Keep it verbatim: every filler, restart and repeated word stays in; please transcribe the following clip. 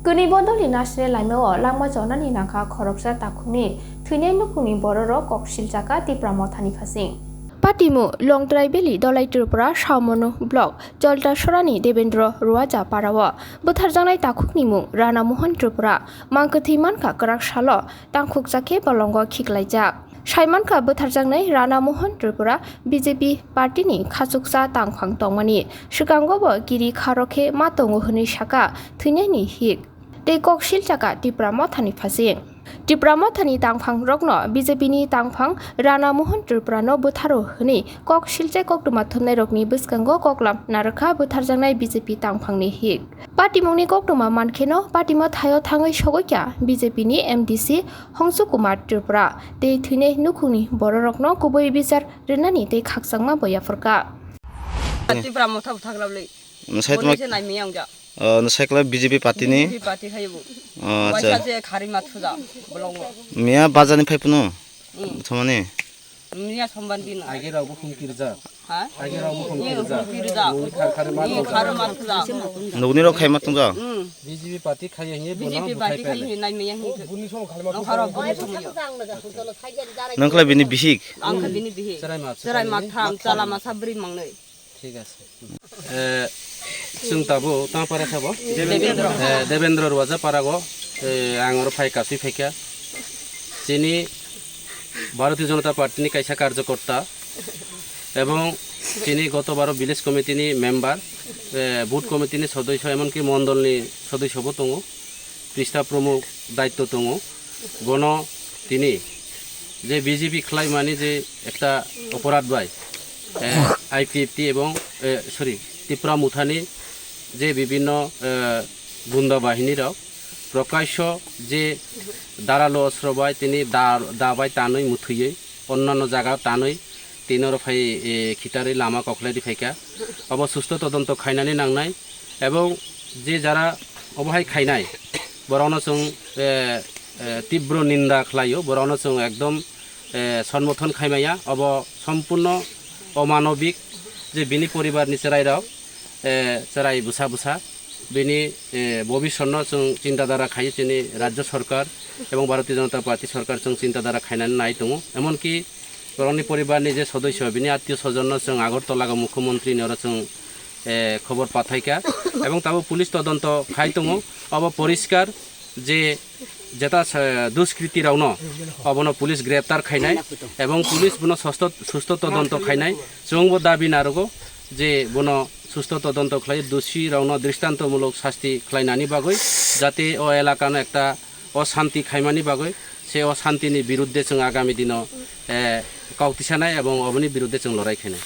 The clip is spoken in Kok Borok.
Tuni bodolni nasre laimao langma chonani nangkha khoroksa takhukni thwinai nukhungni bororok kok silchaka Tipra Mothani phasing. Patimu Longtrai Valley Dolai Tripura Saumonu Block Cholta Sorani Debendro Ruaja Parao bwtharjaknai takhukni mung Rana Mohan Tripura mangkwthwi mankha kwrak salo tangkhukjakhe bolongo khiklaijak. Saimankha bwtharjaknai Rana Mohan Tripura B J P partyni khachuksa tangphang tongmani swkango bo kiri kharo khe ma tongo hwnwi saka thwinaini hik. Tei kok silchaka Tipra Mothani phasing. Tipra Mothani tangphang rokno B J P ni tangphang Rana Mohan Tripura no bwtharo hwnwi kok silchai koktwma thumnairokni bwskango koklam narwkha bwtharjaknai B J P tangphangni hik. Patimungni koktwma mankheno patimo thaio thangwi sogwi kha B J P ni M D C Hongsu Kumar Tripura tei thwinai nukhungni bororokno kubui bichar rwnani tei khakchangma bo yapharkha. Tipra Motha bwthagrabli. Nwsai tongma, Bonise naimiyang ja. Ah, nwsai kwlai B J P party ni? B J P party khai bo. Ah, acha. Waisa je khari mathuja bolongo. Miya bazar ni phai phunu? Hmm. Thomani? Miya sombar din. Age rok bo khum kirja. Ha? Age rok bo khum kirja. Khum kirja. Ni khar khari mathuja. Nugni rok khai mathuja. Hmm. B J P party khai ye B J P bono party khai ye naimiyang. Nong kharo boni somoyo. Nang khlai bini bihik? Ang kha bini bihik. Cherai ma, cherai ma tham, chala ma sabri mangnoi. Thik ase. Eh, chwng tabuk tamo para sabo? Debendra. Eh, Debendra Ruaja parago, eh, ang oro phai kasui phaikha. Chini Bharatiya Janata Party ni kaisa karjokorta ebong chini goto baro village committee ni member, eh, booth committee ni sodosyo, emonki mondol ni sodosyo bo tongo. Pista Pramukh daitto tongo, bono tini je B J P khlaimani je ekta oporad bai, eh, I P F T ebong, eh, sorry, Tipra Mothani je bibhinno, eh, gunda bahini rok prokasho je dharalo ostro bai tini da, da bai tanwi muthwiwi onnanno jaga tanwi tini oro phai, eh, khitarwi lama kokhlai riphaikha. Obo susto todonto khainani nangnai. Ebong je jara obo hai khainai, borokno chwng, eh, eh, tibro ninda khlaio, borokno chwng ekdom, eh, sonmothon khaimaya. Obo sompurno omanobik je bini poribarni chwrairok, eh, chwrai bwsa bwsa bini, eh, bobisotno chwng chinta dhara khaio chini Rajya Sarkar ebong Bharatiya Janata Party Sarkar chwng chinta dhara khainani nai tongo. Emonki borokni poribarni je sodosyo, bini attiyo sojonno chwng Agartala o Mukhyamantri ni oro chwng, eh, khobor pathaikha. Ebong tabuk police todonto khai tongo. Obo poriskar je jeta sa-, duskriti rokno obono police greptar khainai ebong police bono susto, susto todonto khainai. Chwngbo dabi narogo je bono susto todonto khlai dosi rokno dristantomulok sasti khlainani bagwi, jate o elakano ekta o shanti khaimani bagwi, se o shantini biruddhe chwng agami dino, eh, kok tisanai ebong oboni biruddhe chwng lorai khainai.